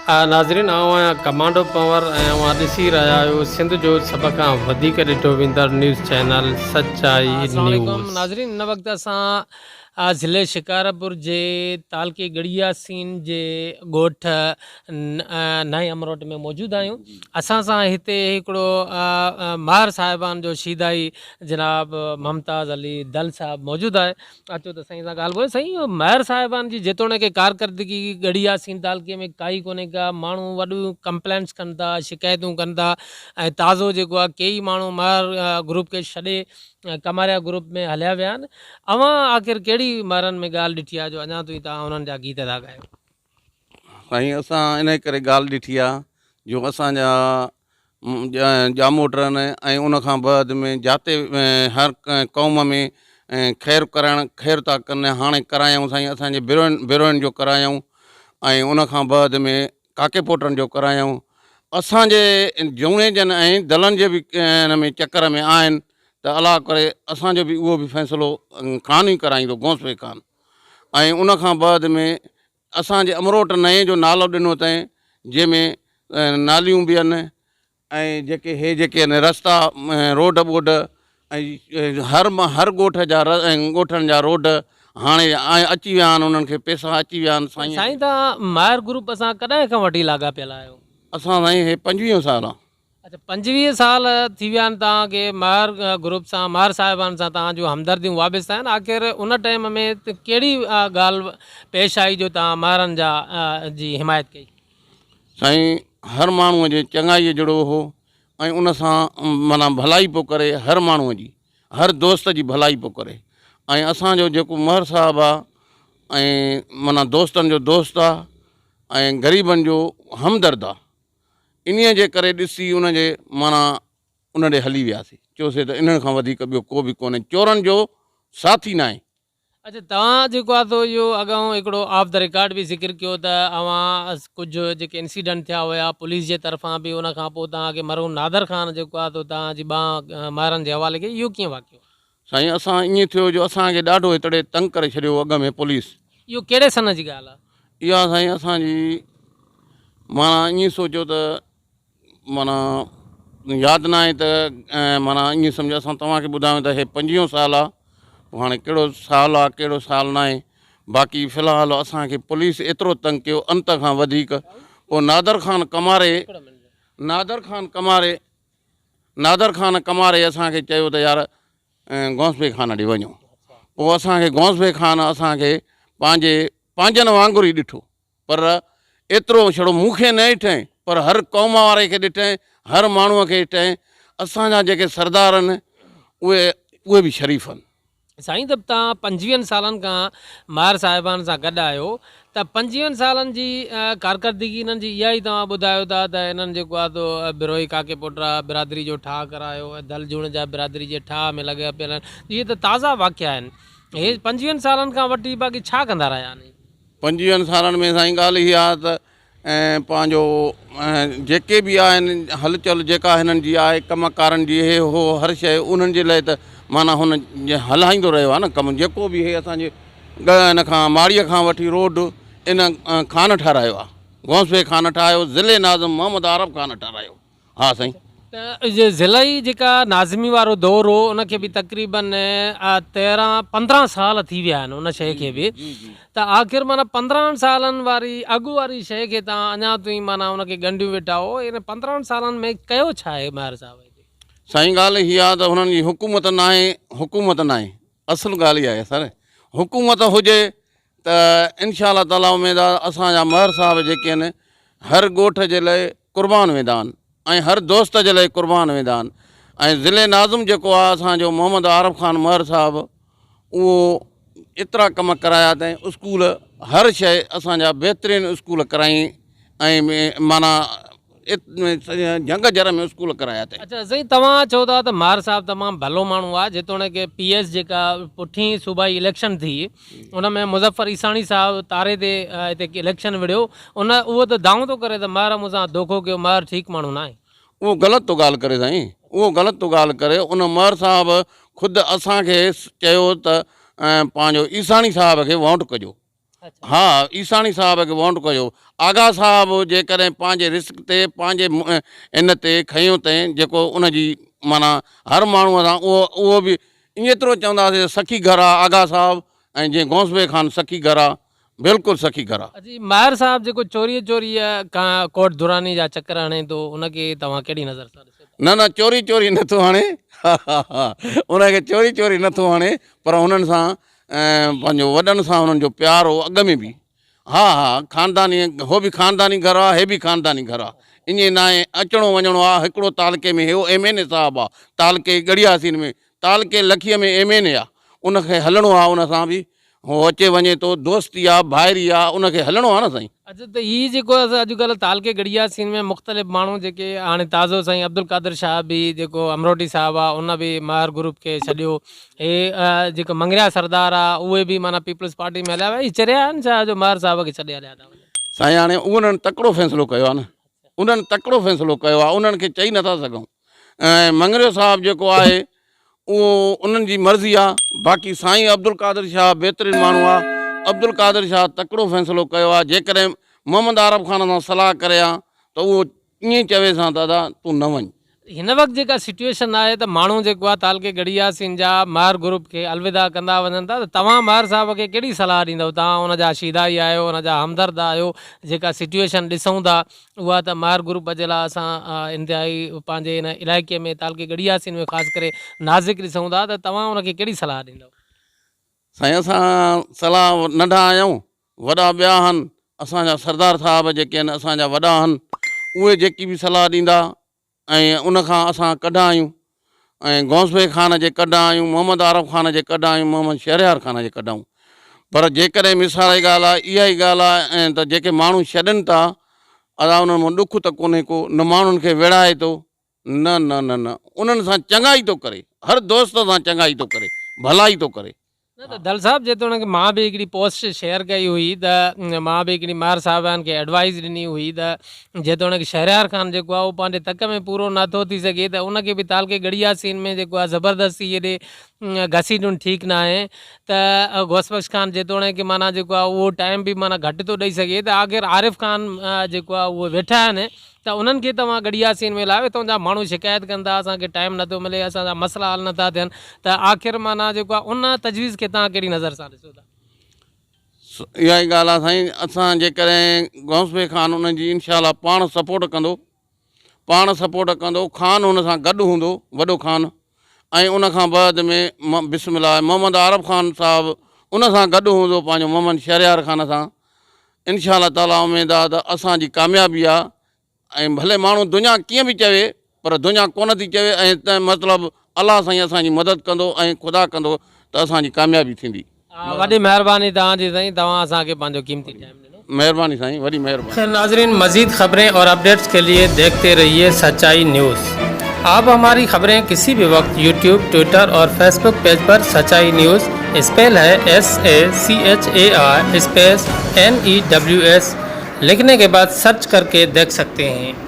ناظرين آئون آهيان ڪمانڊو پنور ۽ اوهان ڏسي رهيا آهيو سنڌ جو سڀ کان وڌيڪ ڏٺو ويندڙ نيوز چينل سچائي السلام عليڪم نيوز. ناظرين هن وقت اسان ضلعي شڪارپور جي تعلقي ڳڙهياسين جي ڳوٺ نئين امروٽ ۾ موجود آهيون اسان سان هتي هڪڙو ماهر صاحبان جو شيدائي جناب ممتاز علي دل صاحب موجود آهي اچو ته سائين سان ڳالهه ٻولهه سائين اهو مهر صاحبان جي جيتوڻيڪ ڪارڪردگي ڳڙهي ياسين تعلقي ۾ ڪائي ڪونهي ڪا ماڻهو وڏيون ڪمپلينٽس ڪن ٿا شڪايتون ڪن ٿا ۽ تازو جيڪو آهي ڪيئي ماڻهو مهر گروپ کي ڇڏي ڪماريا گروپ ۾ هليا ويا آهن اوهان آخر ڪهڙي مهرن ۾ ڳالهه ڏٺي آهي جو اڃا تائين توهان انهن جا گيت ٿا ڳايو. سائين اسان انهي ڪري ڳالهه ڏٺي آهي جو اسان جا ڄاموٽرن ۽ ان کان بعد ۾ جاتي هر ڪنهن قوم ۾ خير ڪرائڻ خير ٿا ڪن هاڻي ڪرايائون سائين اسان جي بروهين بروهين جو ڪرايائون ۽ ان کان بعد ۾ ڪاڪي پوٽن جو ڪرايائون اسان جي جوڻيجن ۽ دلن جي به ان ۾ چڪر ۾ آهن ته الله ڪري اسان جو به اهو به فيصلو خان ئي ڪرائيندو گونسوي خان ۽ ان کان بعد ۾ اسان جي امروٽ نئين جو نالو ڏنو اٿئين جنهن ۾ ناليون به آهن ۽ جيڪي هي جيڪي آهن رستا روڊ ٻوڊ ۽ هر هر ڳوٺ جا ڳوٺن جا روڊ هاڻي اچي ويا آهن انهن کي پئسا اچي ويا آهن سائين. سائين توهان ماهر گروپ سان ڪڏهن کان وٺي لاڳاپيل آهيو؟ اسان سائين هي 25 سال آ. اڇا 25 سال ٿي ويا آهن توهان کي ماهر گروپ سان ماهر صاحبان سان توهان جون همدرديون وابسته آهن آخر ان ٽائيم ۾ ڪهڙي ڳالهه پيش آئي جو توهان ماهرن جا جي حمايت ڪئي. سائين هر ماڻهو جي چڱائي جهڙو هو ۽ ان سان معنيٰ ڀلائي پيو ڪري هر ماڻهو جي هر دوست جي ڀلائي پيو ڪري ۽ اسان جو جيڪو مهر صاحب آ ۽ معنيٰ دوستن جو دوست آ ۽ غريبن جو همدرد آ انهيء جي ڪري ڏسي ان جي معنيٰ ان ڏي هلي وياسين. چيوسين ته انهن کان وڌيڪ ٻيو ڪو به ڪونهي، چورن جو ساٿي ناهي. اڇا توهان جيڪو آهي سو اهو اڳئون هڪڙو آف the record به ذڪر ڪيو ته اوهان ڪجهه جيڪي انسيڊنٽ ٿيا هيا پوليس جي طرفان به ان کان پوء توهان کي مرحوم نادر خان جيڪو آهي سو توهان جي ٻانهن ماهرن جي حوالي ڪئي اهو ڪيئن واقعو؟ سائين اسان ائين ٿيو جو اسان کي ڏاڍو هتڙي تنگ ڪري ڇڏيو اڳ ۾ پوليس. اهو ڪهڙي سن جي ڳالهه آهي؟ اها سائين اسان جي معنيٰ ائين سوچيو ته معنيٰ ياد ناهي ته معنيٰ ائين سمجهو اسان توهان کي ٻڌايون ته هي پنجويهون سال آهي پوء هاڻي ڪهڙو سال آهي ڪهڙو سال ناهي باقي في الحال اسان کي پوليس ايترو تنگ ڪيو انت کان وڌيڪ پوء نادر خان ڪماري نادر خان ڪماري نادر خان ڪماري اسان کي چيو ته يار غوث بيگ خان ڏي وڃو پوء اسان کي غوث بيگ خان اسان کي پنهنجي پنهنجن وانگر ئي ڏٺو پر ايترو ڇڙو مون کي نه ڏٺائين پر هر قوم واري کي ڏٺائين هر ماڻهوء کي ڏٺائين اسان جا جيڪي سردار آهن اهي اهي به شريف آهن. سائين ته توهان پنجويهن سالن کان ماهر صاحبان سان گڏ آهيو ته پنجويهن سالن جي ڪارڪردگي انهن جي اها ئي توهان ٻڌايو ٿا ته انهن جيڪو آهي سو بروهي ڪاڪي پوٽا برادري جو ٺاهه ڪرايو ۽ دل جوڻيجا برادري جي ٺاهه ۾ لڳا پيل آهن اهي ته تازا واقعا آهن هي پنجويهن سالن کان وٺي باقي ڇا ڪندا رهيا آهن. پنجويهن سالن ۾ سائين ڳالهه اها آهي ته پنهنجو جيڪي به آهن هل چل جيڪا هنن جي آهي ڪم ڪارن جي هي هو هر شيء انهن جي لاء ته معنيٰ هن هلائيندو رهيو آهي نه ڪم جيڪو به هي اسانجي ان کان ماڙيء کان وٺي روڊ ان خان ٺهرايو آهي غوث خان ٺاهيو ضلعي ناظم محمد عارب خان ٺهرايو. ها سائين. ته ضلعي جيڪا ناظمي وارو دور هو ان کي به تقريبن تيرهن پندرهن سال ٿي ويا آهن ان شيء کي به ته آخر معنيٰ پندرهن سالن واري اڳ واري شيء کي تان اڃا تائين معنيٰ ان کي ڳنڍيون ويٺا هو ان پندرهن سالن ۾ ڪيو ڇا آهي مهر صاحب هتي. سائين ڳالهه هي آهي ته هنن جي حڪومت ناهي حڪومت ناهي اصل ڳالهه اها آهي سر حڪومت هجي ته انشاء الله تعالي اميد آهي اسان جا مهر صاحب جيڪي آهن هر ڳوٺ جي لاء قربان ويندا آهن ۽ هر دوست جي لاء قربان ويندا آهن ۽ ضلعي ناظم جيڪو آهي اسان جو محمد عارف خان مهر صاحب اهو ايترا ڪم ڪرايا اٿائين اسڪول هر شيء اسان جا بهترين اسڪول ڪرائين ۽ معنيٰ جهنگ جر ۾ اسڪول ڪرايا اٿئي. اڇا سائين توهان چئو ٿا ته ماهر صاحب تمام ڀلو ماڻهو آهي جيتوڻيڪ پي ايس جيڪا پٺين صوبائي اليڪشن ٿي ان ۾ مظفر عيساڻي صاحب تاري تي هتي اليڪشن وڙهيو ان اهو ته دانهون ٿو ڪري ته ماهر مون سان دوکو ڪيو ماهر ٺيڪ ماڻهو ناهي. اهو غلط ٿو ڳالهه ڪري سائين اهو غلط ٿو ڳالهه ڪري ان مهر صاحب خود اسان کي چيو ته پنهنجو عيساڻي صاحب کي ووٽ ڪجو. ها عيساڻي صاحب کي وونٽ ڪيو. آغا صاحب جيڪڏهن پنهنجي رسڪ تي پنهنجي ان تي کنيو تئين جيڪو ان جي معنيٰ هر ماڻهوء سان اهو اهو به ايترو چونداسين ته سخي گهر آ آغا صاحب ۽ جيئن غوث بيگ خان سخي گهر آ بلڪل سخي گهر آ. اچي ماهر صاحب جيڪو چوريء چوريء کان ڪوٽ دراني جا چڪر هڻي ٿو ان کي توهان ڪهڙي نظر سان ڏسو ٿا؟ نه نه چوري چوري نٿو هڻي ان کي چوري چوري نٿو هڻي پر انهن سان پنهنجو وڏن سان انهن جو پيار هو اڳ ۾ به ها ها خانداني هو به خانداني گهر آ هي به خانداني گهر آ ائين ناهي اچڻو وڃڻو آ هڪڙو تعلقي ۾ هو ايم اين اي صاحب آ تعلقي ڳڙهياسين ۾ تعلقي لکيء ۾ ايم اين اي آ ان کي هلڻو آ ان سان به هو اچي وڃي ٿو دوستي آ ڀائري آ ان کي هلڻو آ نه سائين. اچ ته هي جيڪو اڄ ڪلهه تعلقي ڳڙهياسين ۾ مختلف ماڻهو جيڪي هاڻي تازو سائين عبدالقادر شاهه به جيڪو امروٽي صاحب آ ان به ماهر گروپ کي ڇڏيو هي جيڪو مڱريا سردار آ اهي به معنيٰ پيپلز پارٽي ۾ هليا ويا هي چريا آهن ڇا جو ماهر صاحب کي ڇڏي هليا ٿا وڃن. سائين هاڻي انهن تڪڙو فيصلو ڪيو آ نه انهن تڪڙو فيصلو ڪيو آ انهن کي چئي نٿا سگهون ۽ مڱريو صاحب جيڪو آهي اهو انهن جي مرضي آ باقي سائين عبدالقادر شاهه بهترين ماڻهو آ عبدالقادر شاهه تڪڙو فيصلو ڪيو آ جيڪڏهن محمد عارب خان سان صلاح ڪري ها ته اهو ائين چويس ها ته ادا تون نه وڃ. هن وقت جيڪا سچوئيشن آهي ته ماڻهو جيڪو آ تعلقي ڳڙهي ياسين جا ماهر گروپ کي الوداع ڪندا وڃن ٿا ته توهان ماهر صاحب کي ڪهڙي صلاح ڏيندؤ توهان ان جا شيدائي آهيو ان جا همدرد آهيو جيڪا سچوئيشن ڏسون ٿا اها ته ماهر گروپ جي لاء اسان انتهائي پنهنجي هن علائقي ۾ تعلقي ڳڙهي ياسين ۾ خاص ڪري نازڪ ڏسون ٿا ته توهان ان کي ڪهڙي صلاح ڏيندؤ؟ سائين اسان صلاح ننڍا آهيون وڏا ٻيا آهن اسان جا سردار صاحب جيڪي آهن اسان جا وڏا آهن اهي جيڪي به صلاح ڏيندا ۽ ان کان اسان ڪڍ آهيون ۽ غوث بيگ خان جي ڪڍ آهيون، محمد عارب خان جي ڪڍ آهيون، محمد شهريار خان جي ڪڍ آهيون. پر جيڪڏهن مثال جي ڳالهه آهي، اها ئي ڳالهه آهي ۽ ته جيڪي ماڻهو ڇڏن ٿا، ادا انهن مان ڏک ته ڪونهي ڪو، نه ماڻهن کي ويڙهائي ٿو، نه نه نه نه، انهن سان چڱائي ٿو ڪري، هر دوست سان چڱائي ٿو ڪري، ڀلائي ٿو ڪري. نه ته دل صاحب جيتوڻيڪ مان به هڪڙي پوسٽ شيئر ڪئي هئي ته مان به هڪڙي ماهر صاحبان کي ايڊوائيز ڏني هئي ته جيتوڻيڪ شهريار خان جيڪو آهي اهو پنهنجي تڪ ۾ پورو نه ٿو ٿي سگهي ته ان کي به تعلقي ڳڙهي ياسين ۾ جيڪو آهي زبردستي هيڏي گهسيٽڻ ٺيڪ ناهي ته غوث بخش خان جيتوڻيڪ معنيٰ جيڪو آهي اهو ٽائيم به معنيٰ گهٽ ٿو ڏئي سگهي ته آخر عارف خان جيڪو آهي اهو ويٺا آهن ته انهن کي توهان ڳڙهي ياسين ۾ لاهيو اتان جا ماڻهو شڪايت ڪن ٿا اسان کي ٽائيم نٿو ملي اسان جا مسئلا حل نٿا ٿين ته آخر معنيٰ جيڪو آهي ان تجويز کي توهان ڪهڙي نظر سان ڏسو ٿا. اها ئي ڳالهه آهي سائين اسان جيڪڏهن غوث بيگ خان انهن جي انشاء الله پاڻ سپورٽ ڪندو پاڻ سپورٽ ڪندو خان هن سان گڏ هوندو وڏو خان ۽ ان کان بعد ۾ بسم الله محمد عارب خان صاحب ان سان گڏ هوندو پنهنجو محمد شهريار خان سان انشاء الله تعالي اميد آ ته اسان جي ڪاميابي آ ۽ ڀلي ماڻهو دنيا ڪيئن به چوي پر دنيا ڪونه ٿي چوي ۽ تنهن مطلب الله سائين اسان جي مدد ڪندو ۽ خدا ڪندو ته اسان جي ڪاميابي ٿيندي. وڏي مهرباني توهان جي سائين توهان اسان کي پنهنجو قيمتي ٽائيم ڏنو. مهرباني سائين وڏي مهرباني. خير ناظرين مزيد خبرين اور اپڊيٽس کے لئي ديکهتي رهيي سچائي نيوز آپ هماري خبرين ڪسي به وقت يوٽيوب ٽوئٽر اور فيسبوڪ پيج پر سچائي news spell he S A C H A I space N E W S لکهني ڪي بعد سرچ ڪر ڪي ديک سڪتي هين.